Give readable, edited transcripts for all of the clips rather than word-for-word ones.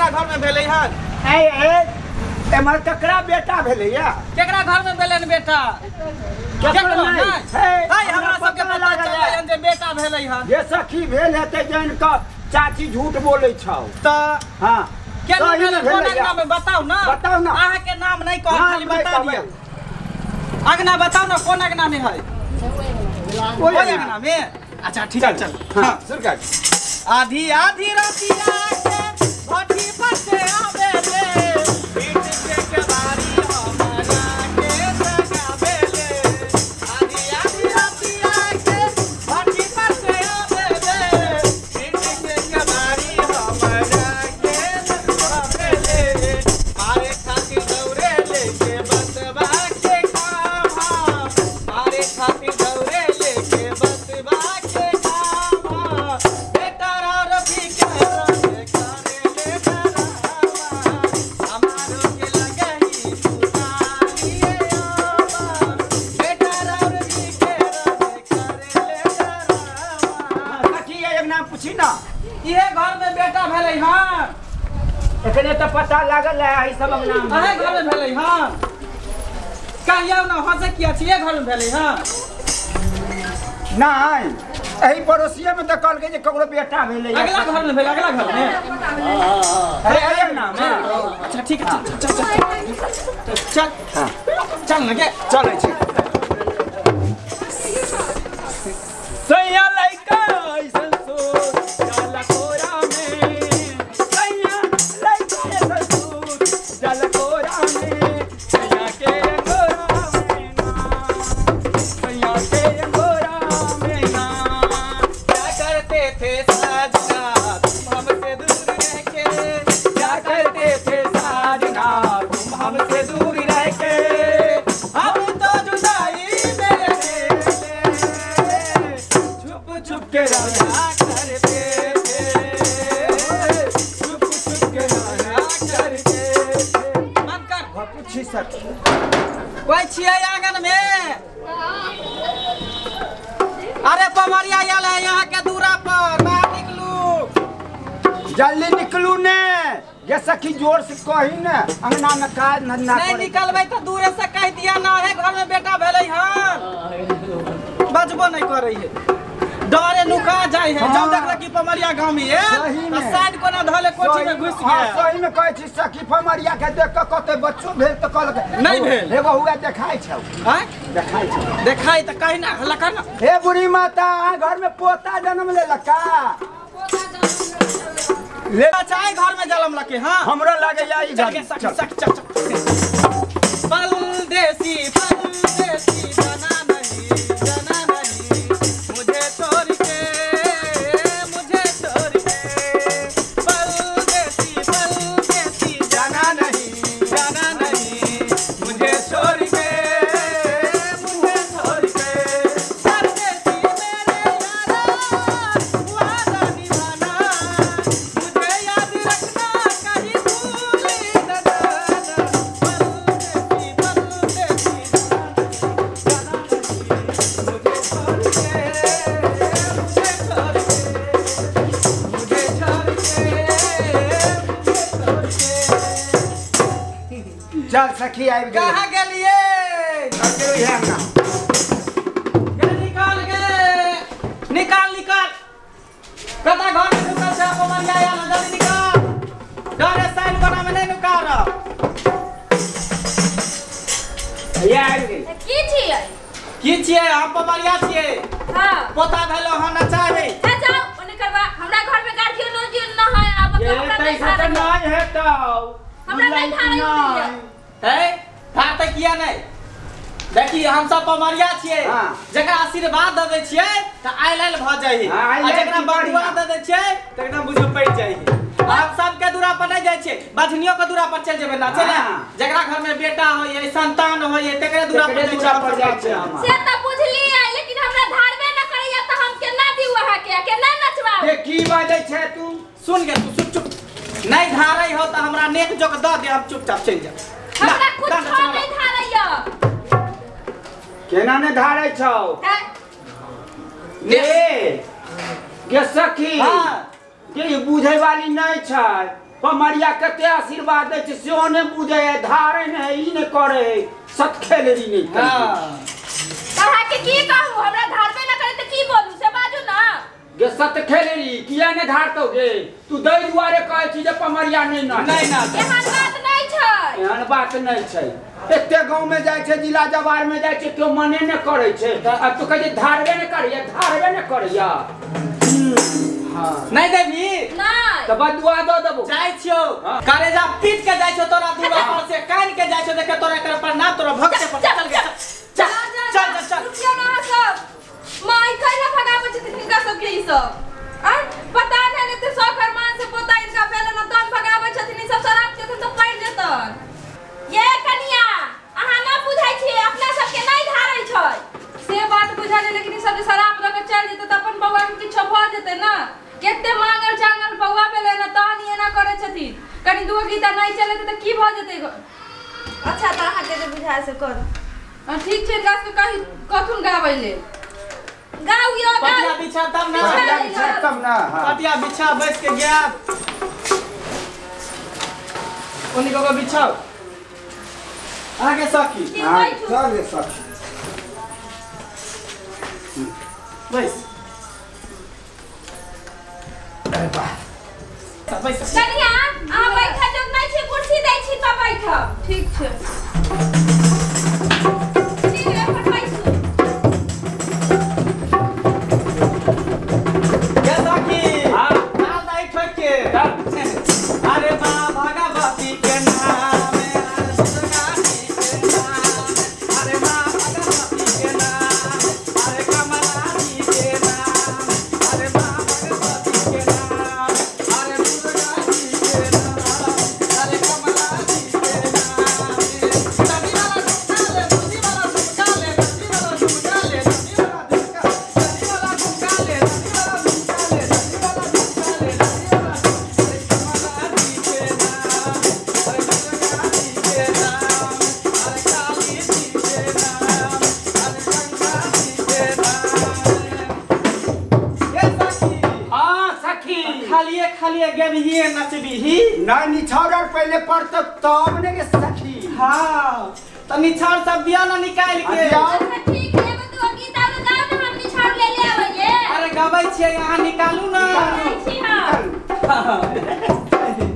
केकरा घर में भेलै हन? ए ए एमहर ककरा बेटा भेलै या? केकरा घर में भेलै बेटा? केकरो नहीं है, हमरा सबके पता चललै हन जे बेटा भेलै हन। जे सखी भेल हेतै जानि कऽ चाची झूठ बोलै छौ त। हां केना भेलै? कोन अंगना में बताउ ना, बताउ ना। अहाँ के नाम नहीं कहब, खाली बता दिअ अंगना बताउ ना, कोन अंगना में है? ओइ अंगना में। अच्छा ठीक है चल। हां शुरू कर। आधी आधी रातिया के भट्ठी पर से आवे ले, पीट के केवाड़ी हमरा के जगावे ले। आधी आधी रातिया के भट्ठी पर से आवे ले, पीट के केवाड़ी हमरा के जगावे ले। मारे खातिर दौड़े लेके बसवा के कामा, मारे खातिर दौड़े लेके बसवा के कामा, बेटा रफी के रंग करे ले डरावा, हमारो के लगही सुतारिए आवा, बेटा रफी के रंग करे ले डरावा। सखी एक नाम पूछी ना, इहे घर में बेटा भेलै हन? एकरे त पता लागल है ई सब नाम। अहे घर में भेलै हन? कहियौ ना, हंसै किया छियै? घर में भेलै हन? नहीं, एही पड़ोसिए में त कहलकै जे ककरो बेटा भेलै। अगला घर में भेलै, अगला घर में। अरे अरे नाम। अच्छा ठीक है, चल चल चल चल हां चल ना के चलै छी। सैया लइका ऐसन सोच जाला कोरा में, सैया लइका ऐसन सोच जाला कोरा में, सैया के अंगोरा में ना, सैया के अंगोरा में ना। क्या करते थे साजना तुम हमसे दूर रह के, क्या करते थे साजना तुम हमसे दूर रह के, हम तो जुदाई में रहते, छुप छुप के रहा करते थे, छुप छुप के रहा करते थे। मन कर पूछी सखी कोई छियै आंगन में? अरे पमरिया आयल है यहाँ के दूरा पर, बाहर निकलू, जल्दी निकलू ने। ये सखी जोर से कही ने, अंगना में काज धंधा नहीं निकलबै त दूरे से कह दिया ना है घर में बेटा भेलै हन। बजबो नहीं करै है, डरे नुका जाय है। जब देखल कि पमरिया गांव में है त साइड कोना धले कोठी में घुस हां गया। सही में कहै छी सखी, पमरिया के देख के कते बच्चो भेल त कहलक नहीं भेल। हे बहुआ देखाइ छौ, हां देखाइ छौ, देखाइ त कहि ना हल्ला कर ना। हे बुढ़ी माता, घर में पोता जन्म लेलक का? ले अच्छा घर में जन्म लके। हां हमरो लागे या ई चल चल चल चल। परदेसी परदेसी जाना नहीं, जाना नहीं मुझे छोड़ के, मुझे छोड़ के। परदेसी परदेसी जाना नहीं, जाना नहीं मुझे छोड़ के, मुझे छोड़ के। परदेसी मेरे यारा वादा निभाना, मुझे याद रखना कहीं भूल न जाना। परदेसी परदेसी जाना नहीं मुझे छोड़ के, मुझे छोड़ के, मुझे छोड़ के, मुझे छोड़ के। चल सखी आबि गेलै। कहाँ गेलियै? आबि गेलै अंगना। गे निकाल गे, निकाल निकाल। कता घर में ढुकल छै पमरिया आयल, जल्दी निकाल। डरे साइन कोना में नहीं नुका रह। हैया आबि गेल। की छियै? की छियै? हम पमरिया छियै। हां पोता भेलो हन नचाबै। हे जाओ ओने करबा, हमरा घर में गार्जियन उर्जियन न है, आब ये हमरा नहीं तैसा त धारै। नहीं हेतौ, हमरा नहीं धारै नहीं। है धारतै किया नहीं? देखी हम सब पमरिया छियै, जकरा आशीर्वाद दऽ दै छियै त आयल आयल भऽ जाइ है, आ जकरा बदुआ दऽ दै छियै त एकदम बुझो पड़ि जाइ है। हम सबके दूरा पर नहीं जाइ छियै, बझनियो के दूरा पर चलि जेबै नाचै लए। जकरा घर में बेटा होय है, संतान होय है, तकरे दूरा पर जाइ छियै हम। से त बुझलियै, लेकिन हमरा धारबे न करैया त हम केना दिउ अहाँ के, केना नचबाउ? ये की बाजै छै तू? सुन गे तू, चुप चुप। नहीं धारै हो त हमरा नेक जोक दऽ दे, हम चुपचाप चलि जाब। हमरा कुछ नहीं धारैया। केना ने धारै छौ? गे गे सखी, गे ई बुझै वाली नहीं छै। पमरिया कते आशीर्वाद दै छै सेहो नहि बुझै है, धारै नहि है, ई नहि करै है, सतखेलरी नहि करै। अहाँ के की कहू, हमरा धारबे न करे त की बोलू से बाजू ना। गे सतखेलरी किया नहि धारतौ गे? तू दै दुआरे कहै छी जे पमरिया नहि ना। नहि ना। एहन बात नहि छै। एहन बात नहि छै। एते गाँव में जाइ छै, जिला जवार में जाइ छै, केओ मने नहि करै छै। आ तू कहै छै धारबे नहि करैया, धारबे नहि करैया। हां नहि देबही? नहि। त बदुआ दऽ देबो। जाइ छियौ करेजा पीट के जाइ छियौ तोरा दुआ पर से कान के जाइ छियौ, देखे तोरा एकर प्रणाम तोरा भक्त पर। चल गे चल चल चल। रुकियौ ना अहाँ सब, माय कैला भगाबै छथिन हिनका सबके ई सब? आय पता नहि एते शौक अरमान से पोता इनका भेलन न तहन भगाबै छथिन, ई सब शराब पियथिन तऽ पड़ि जेतन। ये कनिया अहाँ न बुझै छियै, अपना सबके नहि धारै छै से बात बुझल, लेकिन ई सब जे शराब लऽ के चलि जेतै तऽ अपन बौआ के किछो भऽ जेतै ना। कते मांगल चांगल बौआ भेलै ना तहन ई एना करै छथिन। कनि दूगो गीता नहि चलेतै तऽ की भऽ जेतै? अच्छा तऽ अहाँके जे बुझाय से करू। ठीक छै, हिनका सबके कही कथुन गाबै लेल। गाउ यौ गाउ। पटिया बिछा तब ना, पटिया बिछा तब ना। पटिया बिछा बैस के गया ओनी को बिछाओ आगे सखी। हां चल गे सखी बैस। अरे वाह बैस कनिया, अहाँ बैठा जो नहि छै, कुर्सी दै छी तऽ बैठब। ठीक छै, ठीक है, अपन बैसू। गे सखी हां ताल दाई ठोक के। अरे मां भगवती के नाम, अरे दुर्गा जी के नाम, अरे मां भगवती के नाम, अरे कमला जी के नाम, अरे मां भगवती के नाम, अरे दुर्गा जी के नाम, अरे कमला जी के नाम। नदी वाला झुमका ले, नदी वाला झुमका ले, नदी वाला झुमका ले, नदी वाला झुमका, नदी वाला झुमका ले, नदी वाला झुमका ले, नदी वाला झुमका ले, नदी वाला, अरे कमला जी के नाम, अरे दुर्गा जी के नाम, अरे काली जी के नाम, अरे गंगा जी के नाम। ये सखी हां सखी खालिए खालिए गेबही नचबीही ना निछावर पहले पड़त तब ने गे सखी। हाँ त निछावर सब दिया ना निकाल के। अच्छा ठीक है, एगो दूगो गीत आरो गाउ ना, हम निछाड़ ले ले आबैये। अरे गबै छियै अहाँ निकालू ना। जाइ छी हम।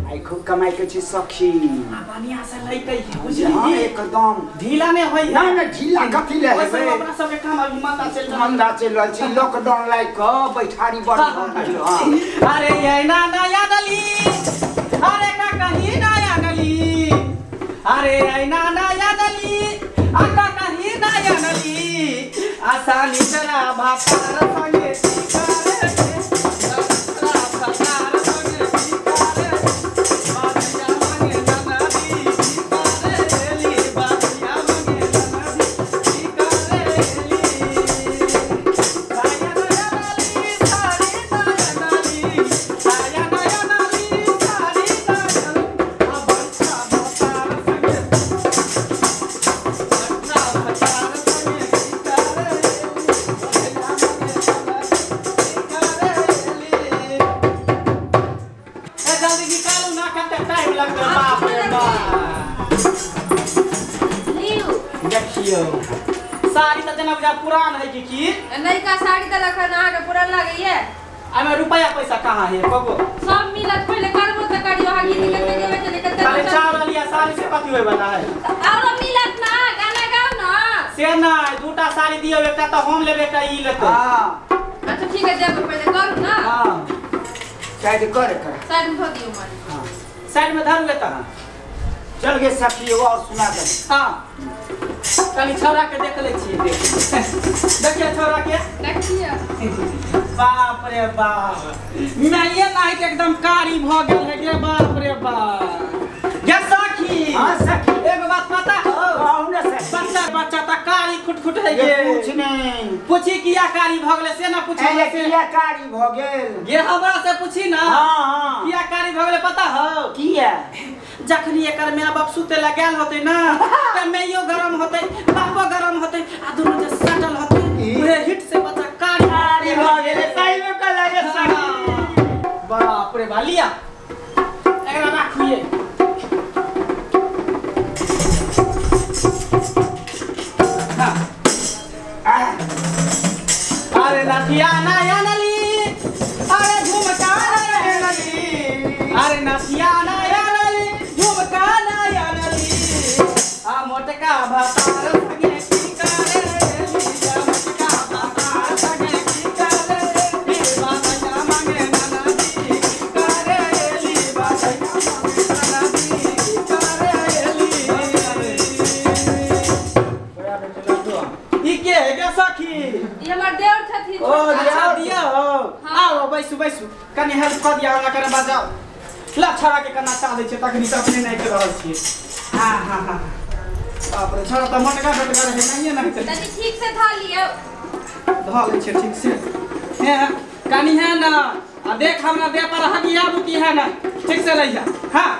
आई खूब कमाई के छी सखी। बढ़िया से लैते हां बुझली, एकदम ढीला नहि होई। ना ना ढीला कथी ले ओइसे हेबै? अपना सबके काम अभी मंदा चलि रहल। मंदा चलि रहल छी, लॉकडाउन लागि कऽ बैठारी बड़ भऽ गेल। हां अरे ये ना नया गली, अरे का कहीं नया गली, अरे ये ना नया गली, आ का कहीं नया गली, आसानी चला भापार संगे करे, भापार संगे करे, बादिया मांगे ननदी करे ली, बादिया मांगे ननदी करे ली, नया नया नली सारी नया नली, नया नया नली सारी नया, बच्चा भापार संगे, बच्चा भापार संगे करे ली, ए जल्दी निकालू ना, कते टाइम लगतै बाप रे बाप। लिउ देखियौ साड़ी तऽ जेना बुझा पुरान है कि की? नयका साड़ी तऽ लखन अहाँके पुरान लागैये। एहिमे रुपया पैसा कहाँ है कबो? सब मिलत, पहिले करबो तऽ करियौ। अहाँ गीत कते गेबै छलै कते खाली चावल या साड़ी से कथी होय वाला है? आरो मिलत ना, गाना गाउ ना। से नहि, दूटा साड़ी दियौ, एकटा तऽ हम लेबै, एकटा ई लेतै। हां अच्छा ठीक है, देबै, पहिले करू ना। हां साइड कर कर साइड में धो दियौ मारी। हां साइड में धरू तऽ। चल गे सखी एगो और सुना दे। हां कनी छौड़ा के देख लै छियै, देख देखिए छौड़ा के, देखिए बाप रे बाप, माइये नाइक एकदम कारी भऽ गेल है गे, बाप रे बाप। गे सखी। हां सखी एगो बात पता हो? कहू ना सखी। बच्चा बच्चा त कारी खुटखुट है ये गे। पूछ नहीं पूछी किया कारी भऽ गेलै से ना पूछी। ए किया कारी भऽ गेल? गे हमरा से पूछी ना। हां हां किया कारी भऽ गेलै पता हो? किया? जखनी एकर my बाप सुते ला गेल होते ना त मैयो गरम होते, बापो गरम होते, आ दुनू जे सटल होते उहे हिट से बच्चा कारी कारी भऽ गेलै। सही में कहला गे सखी। बाप रे बालिया, एकरा अरे नथिया नया नली अरे झुमका नया नली अरे नथिया नया नली झुमका नया नली आ मोटका भातार संगे की करे लिया मोटका भातार संगे की करे ली बातैया मांगे ननदी की करे ली बातैया मांगे ननदी की करे ली। ई के है गे सखी? ई हमर देवर छथिन। ओ अच्छा दिया हो। आओ बैसू बैसू कनी हेल्प क दिया हमरा कने बजाओ। ला छड़ा के कना चा दै छै तखनी त अपने नै कर रहल छियै। हां हां हां बाप रे छड़ा त मोटका टटका रहे नहिए नै छै। तनी ठीक से धा लियौ। धा लै छै ठीक से। हे कनी है ना आ देख हमरा देह पर हगिया बुकी है ना ठीक से लइया। हां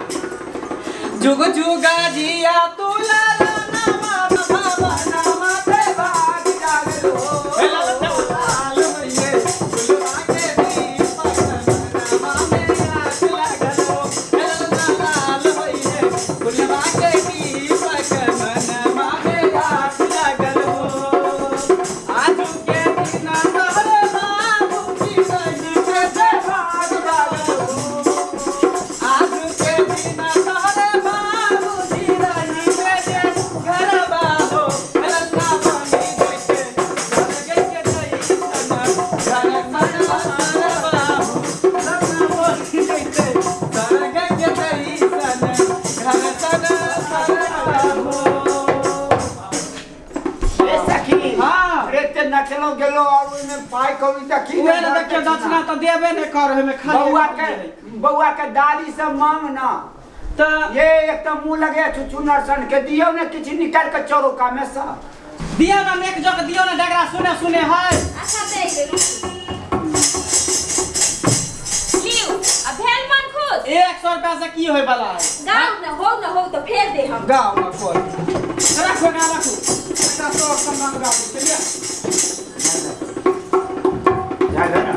जुग जुगा जिया तू ला ला ना बाबा ना माथे भाग जागलो हे ला ला लाल होइए फुलवा के दीपक मनमा में आग लागलो हे ला ला लाल होइए फुलवा के दीपक मनमा में आग लागलो। आजू के दिना तोहरे बाबू की बहन के भाग जागलो आजू के दिना तोहरे बाबू जी रही के घरबा हो लल्ला पानी देखे घर के जई सना घर सना बाबू लल्ला पानी देखे घर के जई सना घर सना बाबू। ए सखी हां रे ते नचलो गेलो और ओइ में पाई कौड़ी त की उहे ने देखियो दक्षिणा त देबे नै कर ओहिमे खाली बौआ के डाली सब मांग ना त ये एक त मुंह लगे छुछु नरसन के दियो ने किछि निकाल के चौरोका में से दियो ना नेक जग दियो ना डगरा सुने सुने है। अच्छा दे दे लिउ आ भेल मन खुश। 100 रुपया से की होय वाला है? गाउ न हो न हो त फेर दे हम। गाओ ना कोई रखो ना रखो एकटा सौ सम्मान गाओ चलिए जा जा ना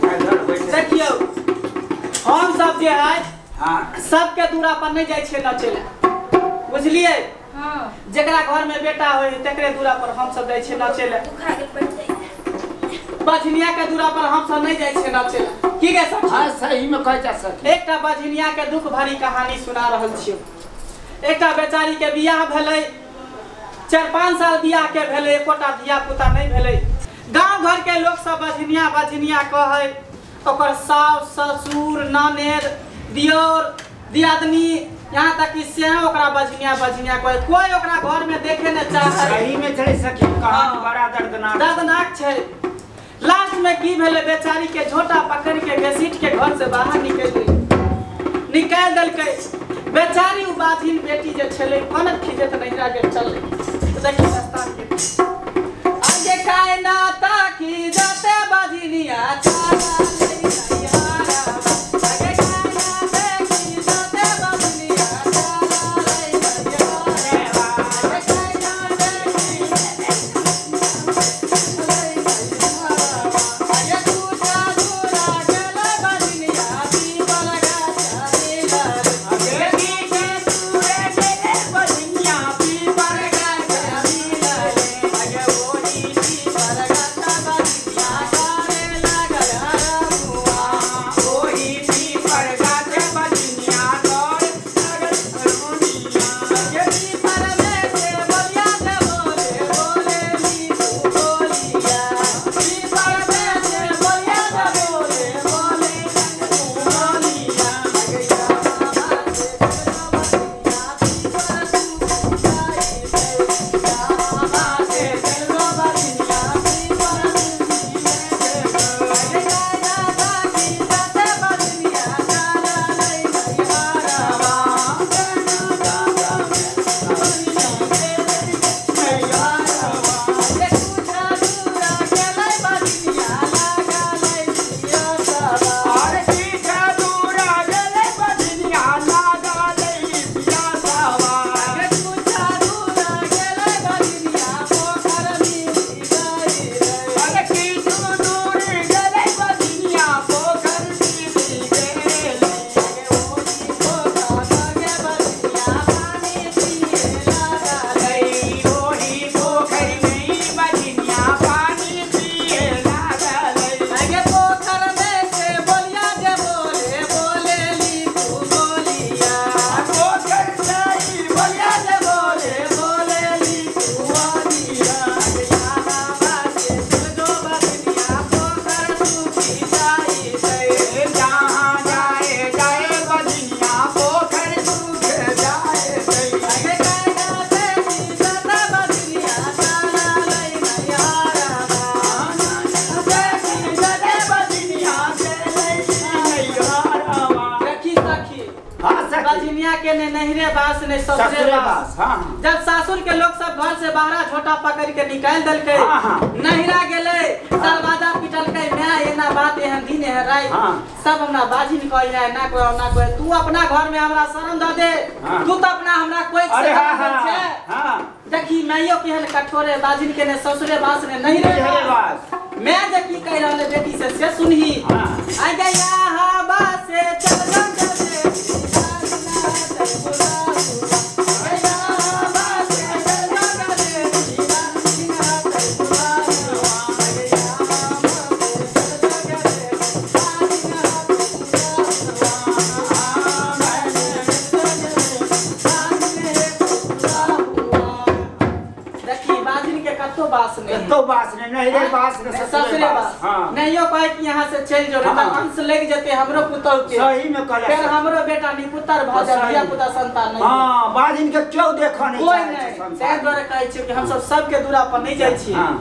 जा जा बैठ। देखियो हम सब जे है हां सबके दूरा पर नहीं जाइ छियै नचै लए बुझलियै? हां जेकरा घर में बेटा होय तकरे दूरा पर हम सब जाइ छियै नचै लए। दुखा गेल पड़ जाइ। बझनिया के दूरा पर हम सब नहीं जाइ छियै नचै लए की गे सखी? हां सही में कहै जा सखी। एकटा बझनिया के दुख भरी कहानी सुना रहल छियौ। एकटा बेचारी के बियाह भेलै 4-5 साल बियाह के भेलै एकोटा धिया पुता नहीं भेलै। गांव घर के लोग सब बझनिया बझनिया कहै ओकर सास ससुर ननेद दियोर दियादनी यहाँ तक कि सेहो ओकरा बझनिया बझनिया कहै कोई ओकरा घर में देखे न चाहे। सही में छलै सखी कहानी बड़ा दर्दनाक दर्दनाक छै। लास्ट में की भेलै बेचारी के झोटा पकड़ के घसीट के घर से बाहर निकल गेलै निकालि देलकै। बेचारी उ बाझिन बेटी जे छलै कनत खींचैत नहिरा के चललै। देखी रास्ता के आगे कायना ताकी जते बझनिया चाला लइया आगे कायना देखी जते बझनिया चाला लइया आगे कायना देखी आगे पूजा दूरा गेलै बझनिया पीपल गाछा दिलर आगे की के दूरे गेलै बझनिया पीपल गाछा दिलर आगे ओही पीपल गाछा बझनिया करे लागल बाजिनिया के ने नहिरे बास ने ससुरे बास। हां जब सासुर के लोग सब घर से बाहर झोटा पकड़ के निकाल देलकै, नहिरा गेलै, दरवाजा पिटलकै, my एना बात एहन दिन एहन राति सब हमरा बाजिन कहै है ना कोई ना कोई। तू अपना घर में हमरा शरण द दे, तू तो अपना हमरा कोई अरे हां हां देखी माइयो केहन कठोर है, बाजिन के ने ससुरे बास ने नहिरे बास। मैं जे की कह रहल बेटी से सुनही। आ गया हवा से चल चल तो बास ने नहिरे बास ने ससुरे बास। हां नहियो कहे कि यहां से चल जो त अंश लग जते हमरो पुतौ के। सही में कहले फिर हमरो बेटा नहीं पुत्र भ जाय, धिया पुता संतान नहीं। हां बाजिन के क्यों देखो नहीं कोई नहीं। तै द्वारा कहै छी कि हम सब सबके दूरा पर नहीं जाय छी। हां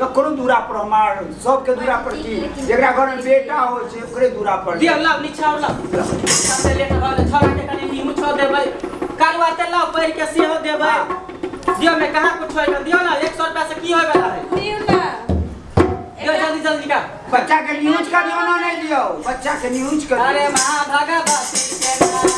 ककरो दूरा पर हमार सबके दूरा पर की जेकरा घर में बेटा हो छै ओकरे दूरा पर दिया लाव नीचा लाव सबसे लेट भल छोरा के कनी नीमू छो देबै, कालवा ते लाव पैर के सेहो देबै। दियो में कहां कुछ होय दियो ना 100 रुपया से की होय वाला है दियो ना दियो जल्दी जल्दी का बच्चा के न्यूज का दियो ना नहीं दियो बच्चा के न्यूज का। अरे मां भगवती के नाम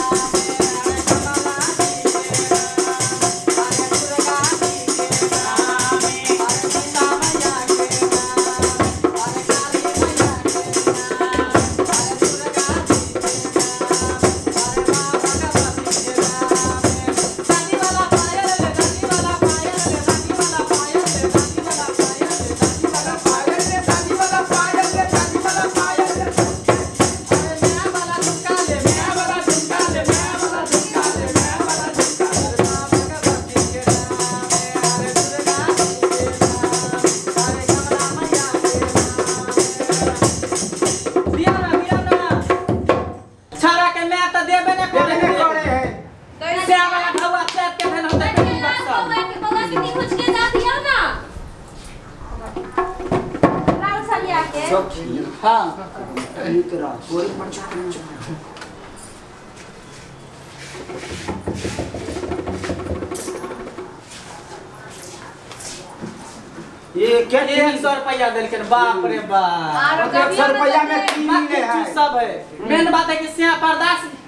ये क्या 300 रुपया देलखिन। बाप रे बाप 100 रुपया में की मिले है सब है। मेन बात है कि सिया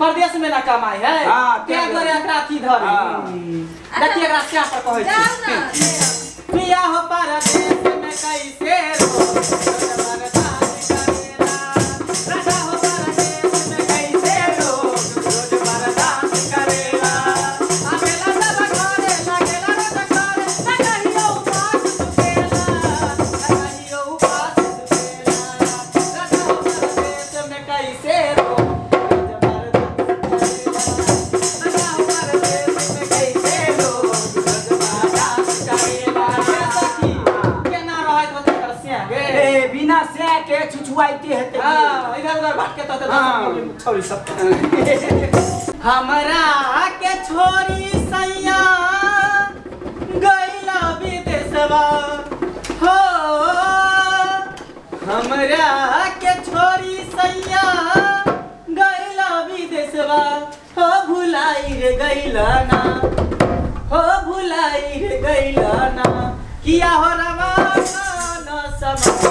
परदेश में ना कमाई है ते द्वारे एकरा अथी धर देखिए एकरा सिया पर कहै छी पिया हो परदेश में कैसे रो राजा हो परदेश में कैसे रो रोज बरदास करेला आवेला सब घरे लागेला रोज करे ना कहियो उपास सुतेला ना कहियो उपास सुतेला राजा हो परदेश में कैसे रो रोज बरदास करेला राजा हो परदेश में कैसे रो रोज बरदास करेला। सखी केना रहत होत कर सिया गे ए बिना सिया के छुछुआइते हेते। हां इधर उधर भटके तो छोरी सब हमरा के छोरी सैया गइला विदेशवा हो हमरा के छोरी सैया गइला विदेशवा हो भुलाई रे गइला ना हो भुलाई रे गइला ना किया हो रमा न समया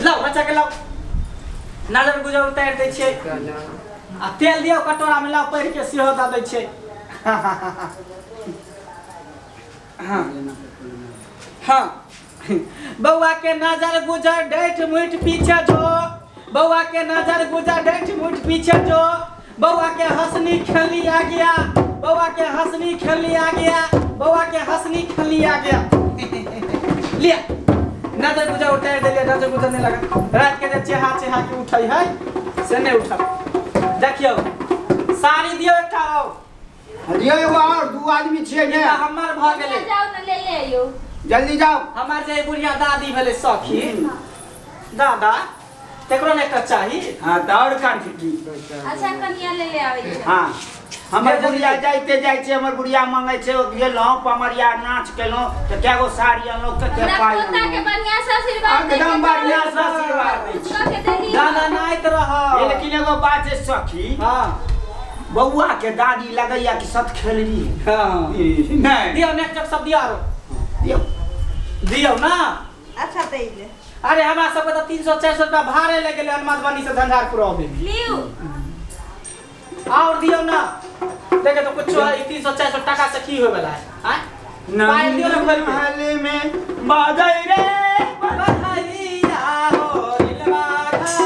लाओ बच्चा के लाओ नाजर गुजर उतार दै छियै आ तेल दियौ कटोरा में लाओ पैर के सेहो द दै छियै। हां हां बौआ के नजर गुजर डैठ मुठ पीछे जो बौआ के नजर गुजर डैठ मुठ पीछे जो बौआ के हंसनी खेलनी आ गया, बौआ के हंसनी खेलनी आ गया, बौआ के हंसनी खेलनी आ गया। लिया नजर गुजर उठाए देलिए, नजर गुजर नहीं लगा। रात के जे चेहा चेहा के उठै है से नहीं उठल। देखियो साड़ी दियो एकटा और दियो एगो और, दू आदमी छियै ने। हमर भ गेलै, जाउ न ले ले आइयो जल्दी जाओ। हमर जे बुढ़िया दादी भेलै सखी दादा तेकरो ने एकटा चाही। हां त और काठी की। अच्छा कनिया ले ले आबै छै। हां हमर बुढ़िया जाइते जाइ छै, हमर बुढ़िया मांगै छै, गेलहुँ पमरिया नाच केलहुँ त कएगो साड़ी अनलहुँ, कते पाइ पोता के बढ़िया से आशीर्वाद एकदम बढ़िया से आशीर्वाद दै छै। दादा नाइत रह। लेकिन एगो बात छै सखी, हां बौआ के दादी लगैया कि सत खेलरी। हां नहीं दियो नेक चक सब दियो आरो दियो दियो ना। अच्छा दे ले। अरे हमरा सबके त 300-400 रुपया भाड़े लग गेलै मधुबनी से झंझारपुर आबे। लिउ और दियो ना। देखे तो कुछ है 300-400 टका से की होय वाला है? आय पाइ दियो ना खोल के। हाल में बाजै रे बधाइया हो रिलवा घर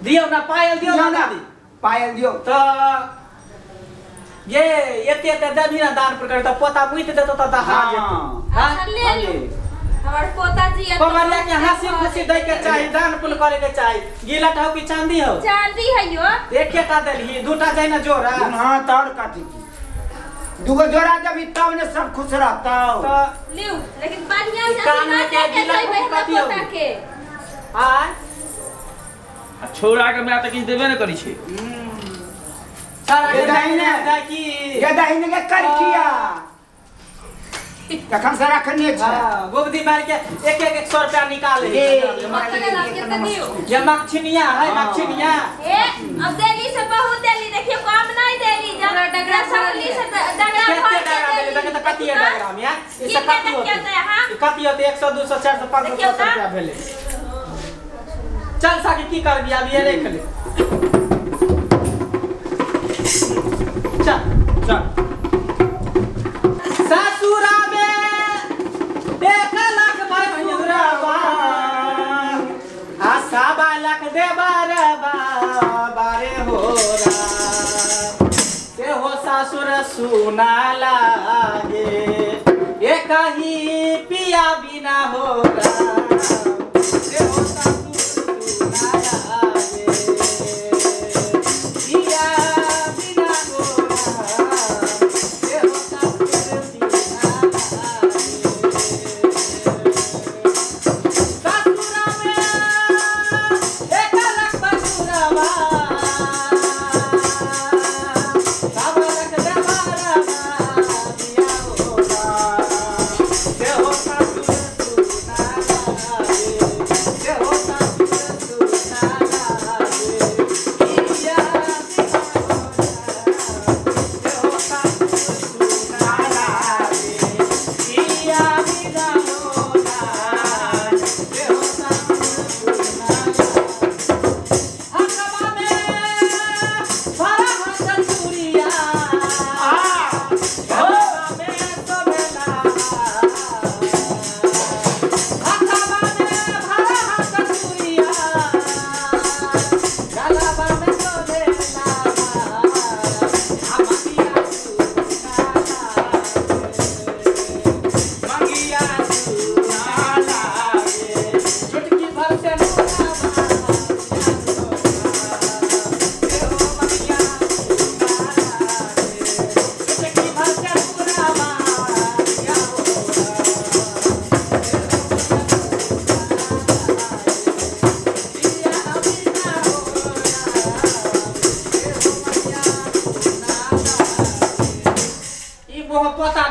दियो ना पायल दियो ना दादी पायल दियो। त ये एते एते देबी ना दान पर कर त पोता बुइत देतो त दहा जेतो। अच्छा ले लू हमर पोता जी पमरिया के हंसी खुशी दै के चाही, दान पुण्य करे के चाही। गिलट हो कि चांदी हो? चांदी है यो। एकेटा देलही दूटा जाय ना जोड़ा। हां त और काटी दूगो जोड़ा देबी तब ने सब खुश रहतौ। त लिउ लेकिन बढ़िया से आशीर्वाद दे के जइबै हमरा पोता के। आय आ छोरा के माय त किछ देबे न करै छै। सारा के दाहिने जाय की ये दाहिने के करकिया तखन से रखने छै। हां गोबदी मार के एक एक 100 रुपया निकाल ले। ये मक्षिनिया है मक्षिनिया। ए अब देली से बहुत देली, देखियो कम नहीं देली। जब डगरा छली से डगरा भर के देली। देख त कति डगरा में यार ई कति होते, कति होते 100 200 400 500 600 रुपया भेले। चल साकी की करबी अब ये रख ले। चल चल ससुरा में 1 लाख भसुरवा आ 1.25 लाख देबर बारे हो रा से हो सासुर सुना लागे एक ही पिया बिना हो रा से हो सासुर सुना लागे पिया बिना हो रा से हो सासुर बिना लागे। ससुरा में 1 लाख भसुरवा 1.25 लाख देबर बिया हो रा से हो सासुर सुना लागे से हो सासुर सुना लागे पिया बिना हो रा से हो सासुर सुना लागे पिया बिना हो रा से हो सासुर सुना लागे। हकवा में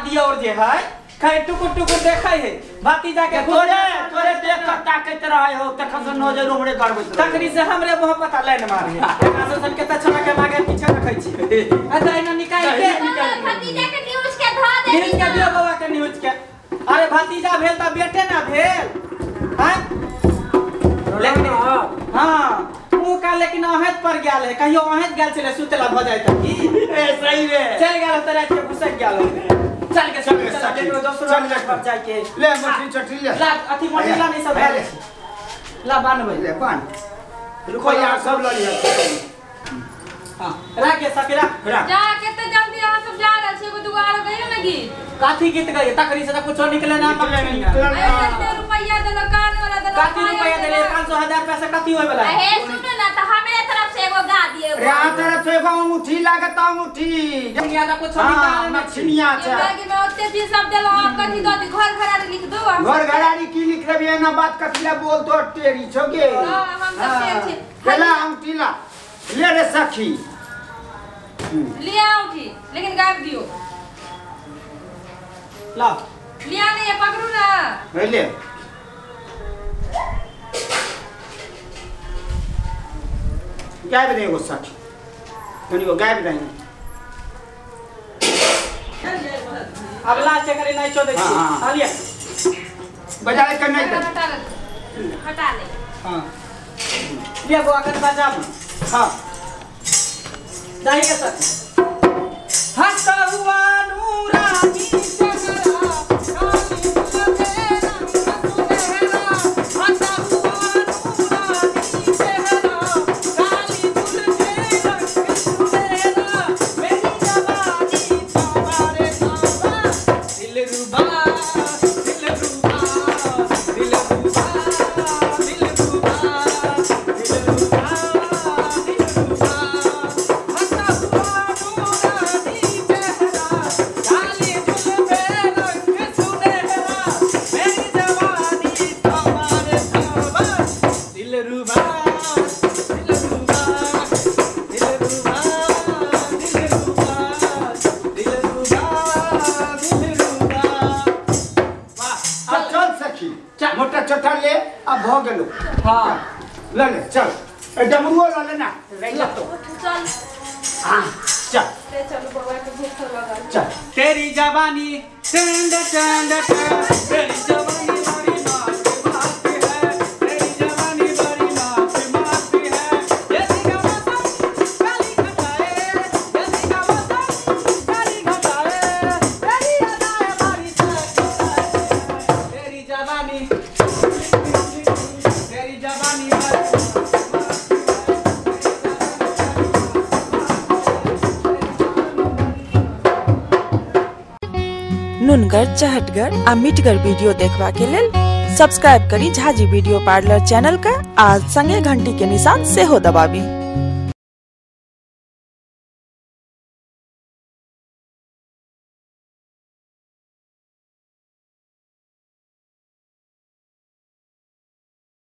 दियोर जे है खाली टुकुर टुकुर देखै है भतीजा के तोरे तोरे देख के ताकैत रहै हो तखन से नजर हमरे गड़बैत तखनी से हमरे मुंह पता लाइन मारे एकरा से के त छोड़ा के मागे पीछे रखै छी आ त एना निकाल के भतीजा के न्यूज़ के ध दे न्यूज़ के दियो बाबा के न्यूज़ के। अरे भतीजा भेल त बेटे ना भेल हां लेकिन हां मुंह का लेकिन अहत पर गेल है कहियो अहत गेल छले सुतला भ जाय त की ए सही रे चल गेल त रात के घुसक गेल चल के चल चल दोसर चल पर जाय के ले मछली चटनी ले ला अथी मछली ला नहीं सब ला बान्हबै ले बान्ह रुको यार सब ल लियो हां राख के सकेरा जा केते जल्दी अहाँ सब जा रहल छी एगो दुगो आरो गइयो ने गीत काथी गीत गइयो तखनी से त कुछो निकले ना निकले रुपैया देलो कान वाला देलो काथी रुपैया देले 500 1000 रुपैया से कथी होय वाला हे सुनो ना त हमरे तरफ से एगो गा दिए रे आ तरफ से एगो अंगूठी लागत अंगूठी दुनिया त कुछो निकाले ना छिनिया छै लागी में ओते चीज सब देलो आप कथी दो दी घर घरारी लिख दो घर घरारी की लिख रही ना बात कथी ला बोल तो टेरी छोगे हां हम सब टेर छी केला अंगूठी ला ले रे सखी लिया अंगूठी लेकिन गायब दियो ला लिया नहीं पकड़ू ना ले गायब दे एगो सखी तनी को गायब दे अब लास्ट करे नहीं छोड़ दे छी लिया बजाए के नहीं हटा ले हां लिया गो अखन बजाब हां दाही के सर हंसता हुआ नूरानी चेहरा काली सुनहरा सुनहरा हंसता हुआ नूरानी चेहरा काली सुनहरा सुनहरा मेरी जवानी तुम्हारे ताबा दिलरुबा दिलरुबा दिलरुबा दिलरुबा दिलरुबा दिलरुबा हंसता हुआ नूरानी चेहरा काली जुल्फे रंग सुनहरा मेरी जवानी तुम्हारे ताबा दिलरुबा दिलरुबा दिलरुबा दिलरुबा दिलरुबा दिलरुबा वाह अब चल सखी मोटा छोटा ले अब भ गेलो हां ले ले चल ए डमरुओ ल लेना ले तो चल हां चल ले चलो बउआ के भूख लगल चल तेरी जवानी चंद चंद तेरी जवानी बड़ी मात मात है तेरी जवानी बड़ी मात मात है यदि का मौसम काली घटाए यदि का मौसम काली घटाए तेरी अदाएं बड़ी तेरी जवानी बड़ी नुनगर चहटगर आ मिठगर वीडियो देखबा के लेल सब्सक्राइब करी झाजी वीडियो पार्लर चैनल का आ संगे घंटी के निशान सेहो दबाबी।